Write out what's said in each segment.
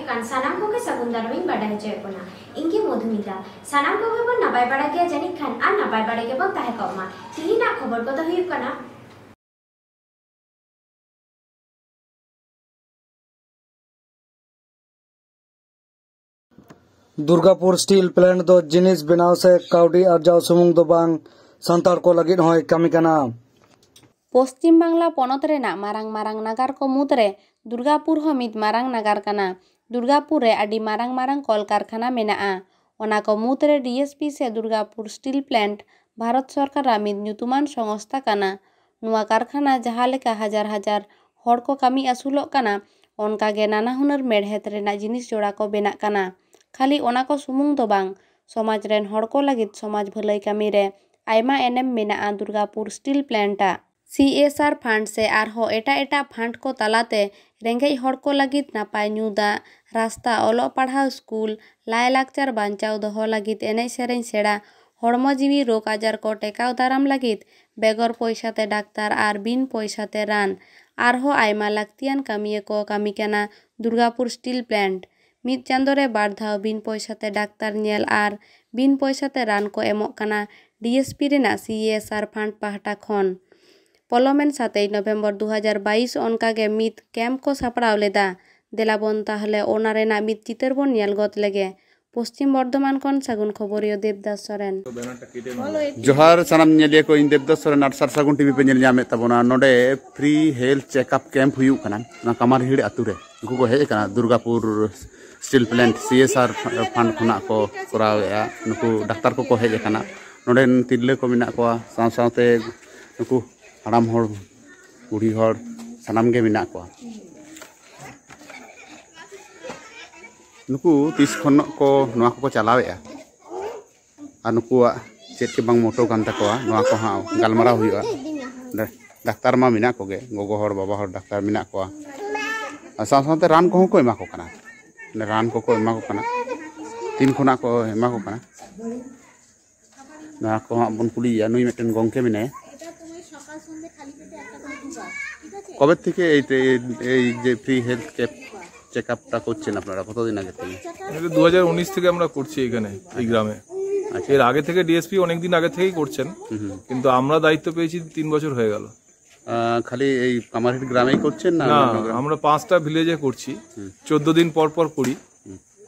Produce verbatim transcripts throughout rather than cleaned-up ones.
ᱠᱟᱱ ᱥᱟᱱᱟᱢ ᱠᱚᱜᱮ ᱥᱟᱹᱜᱩᱱ ᱫᱟᱨᱟᱢᱤᱧ ᱵᱟᱰᱟᱭ ᱦᱚᱪᱚᱭᱮᱫ ᱵᱚᱱᱟ᱾ ᱤᱧ ᱜᱮ ᱢᱚᱫᱷᱩᱢᱤᱛᱟ᱾ ᱥᱟᱱᱟᱢ ᱠᱚᱜᱮ ᱵᱚᱱ ᱱᱟᱯᱟᱭ ᱵᱟᱲᱟ ᱜᱮᱭᱟ ᱡᱟᱹᱱᱤᱡ ᱠᱷᱟᱱ, ᱟᱨ ᱱᱟᱯᱟᱭ ᱵᱟᱲᱟ ᱜᱮᱵᱚᱱ ᱛᱟᱦᱮᱸ ᱠᱚᱜ ᱢᱟ᱾ ᱛᱤᱦᱤᱧᱟᱜ ᱠᱷᱚᱵᱚᱨ ᱠᱚᱫᱚ ᱦᱩᱭᱩᱜ ᱠᱟᱱᱟ, ᱫᱩᱨᱜᱟᱯᱩᱨ ᱥᱴᱤᱞ ᱯᱞᱮᱱᱴ ᱫᱚ ᱡᱤᱱᱤᱥ ᱵᱮᱱᱟᱣ ᱥᱮ ᱠᱟᱹᱣᱰᱤ ᱟᱨᱡᱟᱣ ᱥᱩᱢᱩᱝ ᱫᱚ ᱵᱟᱝ, ᱥᱟᱱᱛᱟᱲ ᱠᱚ ᱞᱟᱹᱜᱤᱫ ᱦᱚᱸᱭ ᱠᱟᱹᱢᱤ ᱠᱟᱱᱟ᱾ ᱯᱚᱥᱪᱤᱢ ᱵᱟᱝᱞᱟ ᱯᱚᱱᱚᱛ ᱨᱮᱱᱟᱜ ᱢᱟᱨᱟᱝ ᱢᱟᱨᱟᱝ ᱱᱟᱜᱟᱨ ᱠᱚ ᱢᱩᱫᱽᱨᱮ ᱫᱩᱨᱜᱟᱯᱩᱨ ᱦᱚᱸ ᱢᱤᱫ ᱢᱟᱨᱟᱝ ᱱᱟᱜᱟᱨ ᱠᱟᱱᱟ᱾ ᱫᱩᱨᱜᱟᱯᱩᱨ ᱨᱮ ᱟᱹᱰᱤ ᱢᱟᱨᱟᱝ ᱢᱟᱨᱟᱝ ᱠᱚᱞ ᱠᱟᱨᱠᱷᱟᱱᱟ ᱢᱮᱱᱟᱜᱼᱟ᱾ ᱚᱱᱟ ᱠᱚ ᱢᱩᱫᱽᱨᱮ ᱰᱤ ᱮᱥ ᱯᱤ ᱥᱮ ᱫᱩᱨᱜᱟᱯᱩᱨ ᱥᱴᱤᱞ ᱯᱞᱮᱱᱴ ᱵᱷᱟᱨᱚᱛ ᱥᱚᱨᱠᱟᱨᱟᱜ ᱢᱤᱫ ᱧᱩᱛᱩᱢᱟᱱ ᱥᱚᱝᱥᱛᱷᱟ ᱠᱟᱱᱟ᱾ ᱱᱚᱣᱟ ᱠᱟᱨᱠᱷᱟᱱᱟ ᱡᱟᱦᱟᱸ ᱞᱮᱠᱟ ᱦᱟᱡᱟᱨ ᱦᱟᱡᱟᱨ ᱦᱚᱲ ᱠᱚ ᱠᱟᱹᱢᱤ ᱟᱹᱥᱩᱞᱚᱜ ᱠᱟᱱᱟ, ᱚᱱᱠᱟ ᱜᱮ ᱱᱟᱱᱟ ᱦᱩᱱᱟᱹᱨ ᱢᱮᱲᱦᱮᱫ ᱨᱮᱱᱟᱜ ᱡᱤᱱᱤᱥ ᱡᱚᱲᱟ ᱠᱚ ᱵᱮᱱᱟᱜ ᱠᱟᱱᱟ᱾ ᱠᱷᱟᱹᱞᱤ ᱚᱱᱟ ᱠᱚ ᱥᱩᱢᱩᱝ ᱫᱚ ᱵᱟᱝ, ᱥᱚᱢᱟᱡᱽ ᱨᱮᱱ ᱦᱚᱲ ᱠᱚ ᱞᱟᱹᱜᱤᱫ ᱥᱚᱢᱟᱡᱽ ᱵᱷᱟᱹᱞᱟᱹᱭ ᱠᱟᱹᱢᱤ ᱨᱮ ᱟᱭᱢᱟ ᱮᱱᱮᱢ ᱢᱮᱱᱟᱜᱼᱟ ᱫᱩᱨᱜᱟᱯᱩᱨ ᱥᱴᱤᱞ ᱯᱞᱮᱱᱴ ᱟᱜ᱾ ᱥᱤ ᱮᱥ ᱟᱨ ᱯᱷᱟᱱᱰ ᱥᱮ ᱟᱨᱦᱚᱸ ᱮᱴᱟᱜ ᱮᱴᱟᱜ ᱯᱷᱟᱱᱰ ᱠᱚ ᱛᱟᱞᱟᱛᱮ ᱨᱮᱸᱜᱮᱡ ᱦᱚᱲ ᱠᱚ ᱞᱟᱹᱜᱤᱫ ᱱᱟᱯᱟᱭ ᱧᱩ ᱫᱟᱜ, ᱨᱟᱥᱛᱟ, ᱚᱞᱚᱜ ᱯᱟᱲᱦᱟᱣ, ᱥᱠᱩᱞ, ᱞᱟᱭᱼᱞᱟᱠᱪᱟᱨ ᱵᱟᱧᱪᱟᱣ ᱫᱚᱦᱚ ᱞᱟᱹᱜᱤᱫ ᱮᱱᱮᱡ ᱥᱮᱨᱮᱧ ᱥᱮᱬᱟ, ᱦᱚᱲᱢᱚ ᱡᱤᱣᱤ ᱨᱳᱜᱽ ᱟᱡᱟᱨ ᱠᱚ ᱴᱮᱠᱟᱣ ᱫᱟᱨᱟᱢ ᱞᱟᱹᱜᱤᱫ ᱵᱮᱜᱚᱨ ᱯᱚᱭᱥᱟ ᱛᱮ ᱰᱟᱠᱛᱟᱨ ᱟᱨ ᱵᱤᱱ ᱯᱚᱭᱥᱟ ᱛᱮ ᱨᱟᱱ, ᱟᱨᱦᱚᱸ ᱟᱭᱢᱟ ᱞᱟᱹᱠᱛᱤᱭᱟᱱ ᱠᱟᱹᱢᱤᱭᱟᱹ ᱠᱚ ᱠᱟᱹᱢᱤ ᱠᱟᱱᱟ ᱫᱩᱨᱜᱟᱯᱩᱨ ᱥᱴᱤᱞ ᱯᱞᱮᱱᱴ᱾ ᱢᱤᱫ ᱪᱟᱸᱫᱳ ᱨᱮ ᱵᱟᱨ ᱫᱷᱟᱣ ᱵᱤᱱ ᱯᱚᱭᱥᱟ ᱛᱮ ᱰᱟᱠᱛᱟᱨ ᱧᱮᱞ ᱟᱨ ᱵᱤᱱ ᱯᱚᱭᱥᱟ ᱛᱮ ᱨᱟᱱ ᱠᱚ ᱮᱢᱚᱜ ᱠᱟᱱᱟ ᱰᱤ ᱮᱥ ᱯᱤ ᱨᱮᱱᱟᱜ ᱥᱤ ᱮᱥ ᱟᱨ ᱯᱷᱟᱱᱰ ᱯᱟᱦᱴᱟ ᱠᱷᱚᱱ᱾ ᱯᱚᱞᱚᱢᱮᱱ ᱥᱟᱛᱮᱭ ᱱᱚᱵᱷᱮᱢᱵᱚᱨ ᱫᱩ ᱦᱟᱡᱟᱨ ᱵᱟᱭᱤᱥ ᱚᱱᱠᱟ ᱜᱮ ᱢᱤᱫ ᱠᱮᱢᱯ ᱠᱚ ᱥᱟᱯᱲᱟᱣ ᱞᱮᱫᱟ᱾ ᱫᱮᱞᱟ ᱵᱚᱱ ᱛᱟᱦᱞᱮ ᱚᱱᱟ ᱨᱮᱱᱟᱜ ᱢᱤᱫ ᱪᱤᱛᱟᱹᱨ ᱵᱚᱱ ᱧᱮᱞ ᱜᱚᱫ ᱞᱮᱜᱮ᱾ ᱯᱚᱥᱪᱤᱢ ᱵᱚᱨᱫᱷᱚᱢᱟᱱ ᱠᱷᱚᱱ ᱥᱟᱹᱜᱩᱱ ᱠᱷᱚᱵᱚᱨᱤᱭᱟᱹ ᱫᱮᱵᱽᱫᱟᱥ ᱥᱚᱨᱮᱱ᱾ ᱡᱚᱦᱟᱨ ᱥᱟᱱᱟᱢ ᱧᱮᱞᱤᱭᱟᱹ ᱠᱚ, ᱤᱧ ᱫᱮᱵᱽᱫᱟᱥ ᱥᱚᱨᱮᱱ ᱟᱨ ᱥᱟᱨ ᱥᱟᱹᱜᱩᱱ ᱴᱤᱵᱷᱤ ᱯᱮ ᱧᱮᱞ ᱧᱟᱢᱮᱫ ᱛᱟᱵᱚᱱᱟ᱾ ᱱᱚᱰᱮ ᱯᱷᱨᱤ ᱦᱮᱞᱛᱷ ᱪᱮᱠᱟᱯ ᱠᱮᱢᱯ ᱦᱩᱭᱩᱜ ᱠᱟᱱᱟ, ᱱᱚᱣᱟ ᱠᱟᱢᱟᱨᱦᱤᱲ ᱟᱛᱳ ᱨᱮ᱾ ᱩᱱᱠᱩ ᱠᱚ ᱦᱮᱡ ᱟᱠᱟᱱᱟ Durgapur steel plant C S R fund ᱠᱷᱚᱱᱟᱜ ᱠᱚ ᱠᱚᱨᱟᱣᱮᱫᱼᱟ᱾ ᱱᱩᱠᱩ ᱰᱟᱠᱛᱟᱨ ᱠᱚᱠᱚ ᱦᱮᱡ ᱟᱠᱟᱱᱟ, ᱱᱚᱰᱮᱱ ᱛᱤᱨᱞᱟᱹ ᱠᱚ ᱢᱮᱱᱟᱜ ᱠᱚᱣᱟ, ᱥᱟᱶ ᱥᱟᱶᱛᱮ ᱱᱩᱠᱩ ᱦᱟᱲᱟᱢ ᱦᱚᱲ, ᱵᱩᱲᱦᱤ ᱦᱚᱲ, ᱥᱟᱱᱟᱢ ᱜᱮ ᱢᱮᱱᱟᱜ ᱠᱚᱣᱟ᱾ ᱱᱩᱠᱩ ᱛᱤᱥ ᱠᱷᱚᱱ ᱠᱚ ᱱᱚᱣᱟ ᱠᱚᱠᱚ ᱪᱟᱞᱟᱣᱮᱫᱼᱟ ᱟᱨ ᱱᱩᱠᱩᱣᱟᱜ ᱪᱮᱫ ᱜᱮ ᱵᱟᱝ ᱢᱚᱴᱟᱣ ᱠᱟᱱ ᱛᱟᱠᱚᱣᱟ, ᱱᱚᱣᱟ ᱠᱚ ᱦᱟᱸᱜ ᱜᱟᱞᱢᱟᱨᱟᱣ ᱦᱩᱭᱩᱜᱼᱟ᱾ ᱰᱟ-, ᱰᱟᱠᱛᱟᱨ ᱢᱟ ᱢᱮᱱᱟᱜ ᱠᱚᱜᱮ, ᱜᱚᱜᱚ ᱦᱚᱲ, ᱵᱟᱵᱟ ᱦᱚᱲ ᱰᱟᱠᱛᱟᱨ ᱢᱮᱱᱟᱜ ᱠᱚᱣᱟ᱾ ᱟᱨ ᱥᱟᱶ ᱥᱟᱶᱛᱮ ᱨᱟᱱ ᱠᱚᱦᱚᱸ ᱠᱚ ᱮᱢᱟ ᱠᱚ ᱠᱟᱱᱟ, ᱨᱟᱱ ᱠᱚᱠᱚ ᱮᱢᱟ ᱠᱚ ᱠᱟᱱᱟ᱾ ᱛᱤᱱ ᱠᱷᱚᱱᱟᱜ ᱠᱚ ᱮᱢᱟ ᱠᱚ ᱠᱟᱱᱟ? ᱱᱚᱣᱟ ᱠᱚ ᱦᱟᱸᱜ ᱵᱚᱱ ᱠᱩᱞᱤᱭᱮᱭᱟ᱾ ᱱᱩᱭ ᱢᱤᱫᱴᱮᱱ ᱜᱚᱝᱠᱮ ᱢᱮᱱᱟᱭᱟ᱾ ᱠᱚᱵᱮ ᱛᱷᱮᱠᱮ ᱮᱭ ᱛᱮ, ᱮᱭ ᱡᱮ ᱯᱷᱨᱤ ᱦᱮᱞᱛᱷ ᱠᱮᱢᱯ চেক আপটা করছেন আপনারা কতদিন আগে থেকে? এটা দু হাজার উনিশ থেকে আমরা করছি এখানে, এই গ্রামে। আচ্ছা। এর আগে থেকে ডিএসপি অনেক দিন আগে থেকেই করছেন, হুম, হুম। কিন্তু আমরা দায়িত্ব পেয়েছি তিন বছর হয়ে গেল। আহ, খালি এই কামারহাট গ্রামেই করছেন না না, অন্যান্য গ্রাম? আমরা পাঁচটা ভিলেজে করছি। হুম। চোদ্দ দিন পর পর করি। হুম।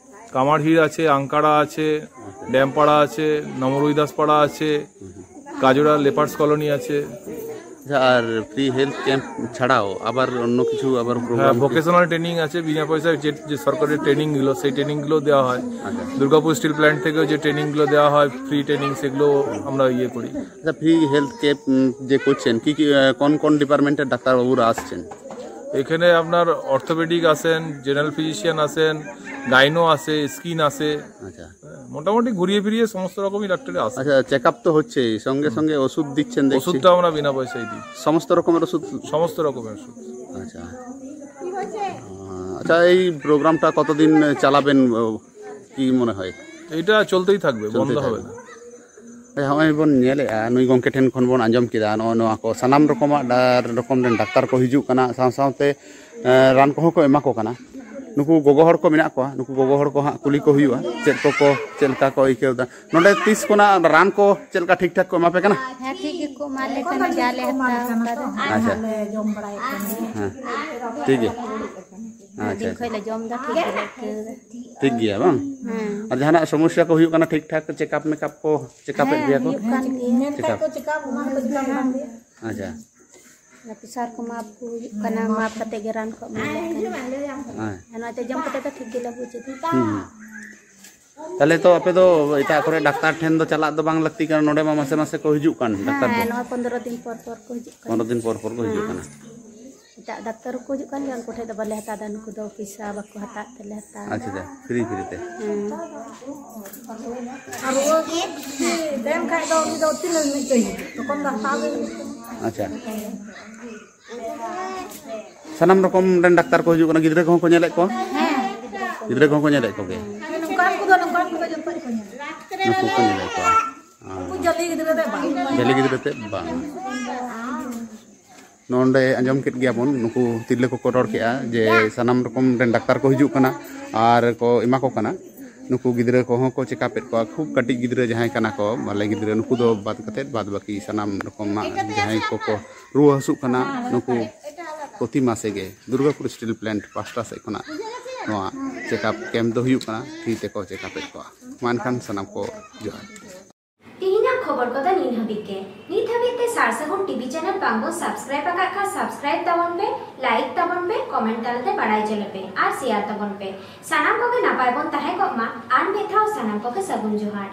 কামারহিড় আছে, আংকাড়া আছে, ড্যামপাড়া আছে, নমরুইদাসপাড়া আছে, কাজোড়া লেপার্স কলোনি আছে। আচ্ছা, আর ফ্রি হেলথ ক্যাম্প ছাড়াও আবার অন্য কিছু আবার হ্যাঁ, প্রোগ্রাম? ভোকেশনাল ট্রেনিং আছে, বিনা পয়সায় যে, যে সরকারের ট্রেনিংগুলো, সেই ট্রেনিংগুলো দেওয়া হয়। আচ্ছা। দুর্গাপুর স্টিল প্ল্যান্ট থেকেও যে ট্রেনিংগুলো দেওয়া হয়, ফ্রি ট্রেনিং, সেগুলো আমরা ইয়ে করি। আচ্ছা, ফ্রি হেলথ ক্যাম্প, উম, যে করছেন, কি কি, আহ, কোন কোন ডিপার্টমেন্টের ডাক্তারবাবুরা আসছেন? এখানে আপনার অর্থোপেডিক আছেন, জেনারেল ফিজিশিয়ান আছেন, গাইনো আছে, স্কিন আছে। আচ্ছা। হ্যাঁ, মোটামুটি ঘুরিয়ে ফিরিয়ে সমস্ত রকমই ডাক্তারে আসে। আচ্ছা, চেক আপ তো হচ্ছে, সঙ্গে সঙ্গে ওষুধ দিচ্ছেন দেখছি। ওষুধটা আমরা বিনা পয়সায় দিই। সমস্ত রকমের ওষুধ? সমস্ত রকমের ওষুধ। আচ্ছা। আহ, আচ্ছা, এই প্রোগ্রামটা কতদিন চালাবেন, আহ, কি মনে হয়? এটা চলতেই থাকবে, চলতেই বন্ধ হবে থাকবে। না। ᱦᱳᱭ, ᱦᱚᱸᱜᱼᱚᱭ ᱵᱚᱱ ᱧᱮᱞᱮᱜᱼᱟ, ᱱᱩᱭ ᱜᱚᱢᱠᱮ ᱴᱷᱮᱱ ᱠᱷᱚᱱ ᱵᱚᱱ ᱟᱸᱡᱚᱢ ᱠᱮᱫᱟ ᱱᱚᱜᱼᱚ ᱱᱚᱣᱟ ᱠᱚ ᱥᱟᱱᱟᱢ ᱨᱚᱠᱚᱢᱟᱜ ᱰᱟ-, ᱨᱚᱠᱚᱢ ᱨᱮᱱ ᱰᱟᱠᱛᱟᱨ ᱠᱚ ᱦᱤᱡᱩᱜ ᱠᱟᱱᱟ, ᱥᱟᱶ ᱥᱟᱶᱛᱮ, ᱮᱸ, ᱨᱟᱱ ᱠᱚᱦᱚᱸ ᱠᱚ ᱮᱢᱟ ᱠᱚ ᱠᱟᱱᱟ᱾ ᱱᱩᱠᱩ ᱜᱚᱜᱚ ᱦᱚᱲ ᱠᱚ ᱢᱮᱱᱟᱜ ᱠᱚᱣᱟ, ᱱᱩᱠᱩ ᱜᱚᱜᱚ ᱦᱚᱲ ᱠᱚ ᱦᱟᱸᱜ ᱠᱩᱞᱤ ᱠᱚ ᱦᱩᱭᱩᱜᱼᱟ, ᱪᱮᱫ ᱠᱚᱠᱚ, ᱪᱮᱫ ᱞᱮᱠᱟ ᱠᱚ ᱟᱹᱭᱠᱟᱹᱣ ᱮᱫᱟ᱾ ᱱᱚᱰᱮ ᱛᱤᱥ ᱠᱷᱚᱱᱟᱜ ᱨᱟᱱ ᱠᱚ ᱪᱮᱫ ᱞᱮᱠᱟ ᱴᱷᱤᱠ ᱴᱷᱟᱠ ᱠᱚ ᱮᱢᱟ ᱯᱮ ᱠᱟᱱᱟ? ᱦᱮᱸ, ᱴᱷᱤᱠ ᱜᱮᱠᱚ ᱮᱢᱟ ᱞᱮ ᱠᱟᱱᱟ, ᱡᱟ ᱞᱮ ᱦᱟᱛᱟᱣ ᱠᱟᱫᱟ᱾ ᱟᱪᱪᱷᱟ᱾ ᱦᱮᱸ, ᱴᱷᱤᱠ ᱜᱮᱭᱟ᱾ ᱟᱪᱪᱷᱟ, ᱫᱤᱱ ᱟᱪᱪᱷᱟ᱾ ᱠᱷᱚᱱ ᱞᱮ ᱡᱚᱢ ᱮᱫᱟ, ᱴᱷᱤᱠ ᱜᱮᱞᱮ ᱟᱹᱭᱠᱟᱹᱣ ᱮᱫᱟ᱾ ᱴᱷᱤᱠ ᱜᱮᱭᱟ ᱵᱟᱝ? ᱦᱮᱸ᱾ ᱟᱨ ᱡᱟᱦᱟᱱᱟᱜ ᱥᱚᱢᱚᱥᱥᱟ ᱠᱚ ᱦᱩᱭᱩᱜ ᱠᱟᱱᱟ, ᱴᱷᱤᱠ ᱴᱷᱟᱠ ᱪᱮᱠᱟᱯ ᱢᱮᱠᱟᱯ ᱠᱚ, ᱪᱮᱠᱟᱯᱮᱫ ᱦᱮᱸ, ᱯᱮᱭᱟ ᱠᱚ? ᱦᱩᱭᱩᱜ ᱠᱟᱱ ᱜᱮᱭᱟ᱾ ᱪᱮᱠᱟᱯ᱾ ᱟᱪᱪᱷᱟ᱾ ᱚᱱᱟ ᱯᱮᱥᱟᱨ ᱠᱚ ᱢᱟᱯ ᱠᱚ ᱦᱩᱭᱩᱜ ᱠᱟᱱᱟ, ᱢᱟᱯ ᱠᱟᱛᱮ ᱜᱮ ᱨᱟᱱ ᱠᱚ ᱮᱢᱟ ᱞᱮ ᱠᱟᱱᱟ᱾ ᱦᱮᱸ᱾ ᱟᱨ ᱱᱚᱣᱟ ᱛᱮ ᱡᱚᱢ ᱠᱟᱛᱮ ᱫᱚ ᱴᱷᱤᱠ ᱜᱮᱞᱮ ᱵᱩᱡᱽ ᱮᱫᱟ᱾ ᱦᱩᱸ᱾ ᱛᱟᱦᱞᱮ ᱛᱚ ᱟᱯᱮ ᱫᱚ ᱮᱴᱟᱜ ᱠᱚᱨᱮ ᱰᱟᱠᱛᱟᱨ ᱴᱷᱮᱱ ᱫᱚ ᱪᱟᱞᱟᱜ ᱫᱚ ᱵᱟᱝ ᱞᱟᱹᱠᱛᱤ ᱠᱟᱱᱟ, ᱱᱚᱰᱮ ᱢᱟ ᱢᱟᱥᱮ ᱢᱟᱥᱮ ᱠᱚ ᱦᱤᱡᱩᱜ ᱠᱟᱱ ᱰᱟᱠᱛᱟᱨ ᱫᱚ᱾ ᱦᱮᱸ, ᱱᱚᱣᱟ ᱯᱚᱱᱫᱽᱨᱚ ᱫᱤᱱ ᱯᱚᱨ ᱯᱚᱨ ᱠᱚ ᱦᱤᱡᱩᱜ ᱠᱟᱱᱟ᱾ ᱯᱚᱱᱫᱽᱨᱚ ᱫᱤᱱ ᱯᱚᱨ ᱯᱚᱨ ᱠᱚ ᱦᱤᱡᱩᱜ ᱦᱮᱸ᱾ ᱠᱟᱱᱟ᱾ ᱮᱴᱟᱜ ᱰᱟᱠᱛᱟᱨ ᱦᱚᱸᱠᱚ ᱦᱤᱡᱩᱜ ᱠᱟᱱ ᱜᱮᱭᱟ, ᱩᱱᱠᱩ ᱴᱷᱮᱱ ᱫᱚ ᱵᱟᱞᱮ ᱦᱟᱛᱟᱣ ᱮᱫᱟ, ᱱᱩᱠᱩ ᱫᱚ ᱯᱚᱭᱥᱟ ᱵᱟᱠᱚ ᱦᱟᱛᱟᱣ ᱮᱫ ᱛᱮᱞᱮ ᱦᱟᱛᱟᱣ ᱮᱫᱟ᱾ ᱟᱪᱪᱷᱟ, ᱟᱪᱪᱷᱟ, ᱯᱷᱨᱤ ᱯᱷᱨᱤ ᱛᱮ᱾ ᱦᱮᱸ᱾ ᱟᱨ ᱨᱩᱣᱟᱹ ᱜᱮ ᱡᱩᱫᱤ ᱛᱟᱦᱮᱱ ᱠᱷᱟᱡ ᱫᱚ ᱩᱱᱤ ᱫᱚ ᱛᱤᱱᱟᱹᱜ ᱢᱤᱫ ᱫᱚᱭ ᱦᱤᱡᱩᱜ? ᱛᱚᱠᱷᱚᱱ ᱫᱚ ᱦᱟᱛᱟᱣ ᱜᱮ ᱦᱩᱭᱩᱜ ᱛᱟᱢᱟ᱾ ᱟᱪᱪᱷᱟ᱾ ᱥᱟᱱᱟᱢ ᱨᱚᱠᱚᱢ ᱨᱮᱱ ᱰᱟᱠᱛᱟᱨ ᱠᱚ ᱦᱤᱡᱩᱜ ᱠᱟᱱᱟ, ᱜᱤᱫᱽᱨᱟᱹ ᱠᱚᱦᱚᱸ ᱠᱚ ᱧᱮᱞᱮᱫ ᱠᱚᱣᱟ? ᱦᱮᱸ, ᱜᱤᱫᱽᱨᱟᱹ ᱠᱚᱦᱚᱸ ᱠᱚ ᱧᱮᱞᱮᱫ ᱠᱚᱜᱮᱭᱟ? ᱦᱮᱸ, ᱱᱚᱝᱠᱟᱱ ᱠᱚᱫᱚ, ᱱᱚᱝᱠᱟᱱ ᱠᱚᱫᱚ ᱡᱚᱛᱚ ᱜᱮᱠᱚ ᱧᱮᱞᱟ᱾ ᱱᱩᱠᱩ ᱠᱚ ᱧᱮᱞᱮᱫ ᱠᱚᱣᱟ᱾ ᱩᱱᱠᱩ ᱡᱟᱹᱞᱤ ᱜᱤᱫᱽᱨᱟᱹ ᱫᱚ ᱵᱟᱝ᱾ ᱡᱟᱹᱞᱤ ᱜᱤᱫᱽᱨᱟᱹ ᱛᱮᱫ ᱵᱟᱝ᱾ ᱱᱚᱰᱮ ᱟᱸᱡᱚᱢ ᱠᱮᱫ ᱜᱮᱭᱟᱵᱚᱱ, ᱱᱩᱠᱩ ᱛᱤᱨᱞᱟᱹ ᱠᱚᱠᱚ ᱨᱚᱲ ᱠᱮᱫᱼᱟ ᱡᱮ ᱥᱟᱱᱟᱢ ᱨᱚᱠᱚᱢ ᱨᱮᱱ ᱰᱟᱠᱛᱟᱨ ᱠᱚ ᱦᱤᱡᱩᱜ ᱠᱟᱱᱟ ᱟᱨ ᱠᱚ ᱮᱢᱟ ᱠᱚ ᱠᱟᱱᱟ᱾ ᱱᱩᱠᱩ ᱜᱤᱫᱽᱨᱟᱹ ᱠᱚᱦᱚᱸ ᱠᱚ ᱪᱮᱠᱟᱯᱮᱫ ᱠᱚᱣᱟ, ᱠᱷᱩᱵ ᱠᱟᱹᱴᱤᱡ ᱜᱤᱫᱽᱨᱟᱹ ᱡᱟᱦᱟᱸᱭ ᱠᱟᱱᱟ ᱠᱚ, ᱵᱟᱞᱮ ᱜᱤᱫᱽᱨᱟᱹ, ᱱᱩᱠᱩ ᱫᱚ ᱵᱟᱫ ᱠᱟᱛᱮᱫ ᱵᱟᱫ ᱵᱟᱹᱠᱤ ᱥᱟᱱᱟᱢ ᱨᱚᱠᱚᱢᱟᱜ ᱡᱟᱦᱟᱸᱭ ᱠᱚᱠᱚ ᱨᱩᱣᱟᱹ ᱦᱟᱹᱥᱩᱜ ᱠᱟᱱᱟ, ᱱᱩᱠᱩ ᱯᱨᱚᱛᱤ ᱢᱟᱥᱮ ᱜᱮ ᱫᱩᱨᱜᱟᱯᱩᱨ ᱥᱴᱤᱞ ᱯᱞᱮᱱᱴ ᱯᱟᱦᱴᱟ ᱥᱮᱫ ᱠᱷᱚᱱᱟᱜ ᱱᱚᱣᱟ ᱪᱮᱠᱟᱯ ᱠᱮᱢᱯ ᱫᱚ ᱦᱩᱭᱩᱜ ᱠᱟᱱᱟ, ᱯᱷᱨᱤ ᱛᱮᱠᱚ ᱪᱮᱠᱟᱯᱮᱫ ᱠᱚᱣᱟ᱾ ᱢᱟ ᱮᱱᱠᱷᱟᱱ ᱥᱟᱱᱟᱢ ᱠᱚ ᱡᱚᱦᱟᱨ᱾ ᱛᱮᱦᱮᱧᱟᱜ ᱠᱷᱚᱵᱚᱨ ᱠᱚᱫᱚ ᱱᱤᱱ ᱦᱟᱹᱵᱤᱡ ᱜᱮ᱾ ᱱᱤᱛ ᱦᱟᱹᱵᱤᱡ ᱛᱮ ᱥᱟᱨ ᱥᱟᱹᱜᱩᱱ ᱴᱤᱵᱷᱤ ᱪᱮᱱᱮᱞ ᱵᱟᱝ ᱵᱚᱱ ᱥᱟᱵᱥᱠᱨᱟᱭᱤᱵ ᱟᱠᱟᱫ ᱠᱷᱟᱱ ᱥᱟᱵᱥᱠᱨᱟᱭᱤᱵ ᱛᱟᱵᱚᱱ ᱯᱮ, ᱞᱟᱭᱤᱠ ᱛᱟᱵᱚᱱ ᱯᱮ, ᱠᱚᱢᱮᱱᱴ ᱛᱟᱞᱟᱛᱮ ᱵᱟᱲᱟᱭ ᱦᱚᱪᱚ ᱞᱮᱯᱮ ᱟᱨ ᱥᱮᱭᱟᱨ ᱛᱟᱵᱚᱱ ᱯᱮ᱾ ᱥᱟᱱᱟᱢ ᱠᱚᱜᱮ ᱱᱟᱯᱟᱭ ᱵᱚᱱ ᱛᱟᱦᱮᱸ ᱠᱚᱜ ᱢᱟ᱾ ᱟᱨ ᱢᱤᱫ ᱫᱷᱟᱣ ᱥᱟᱱᱟᱢ ᱠᱚᱜᱮ ᱥᱟᱹᱜᱩᱱ ᱡᱚᱦᱟᱨ᱾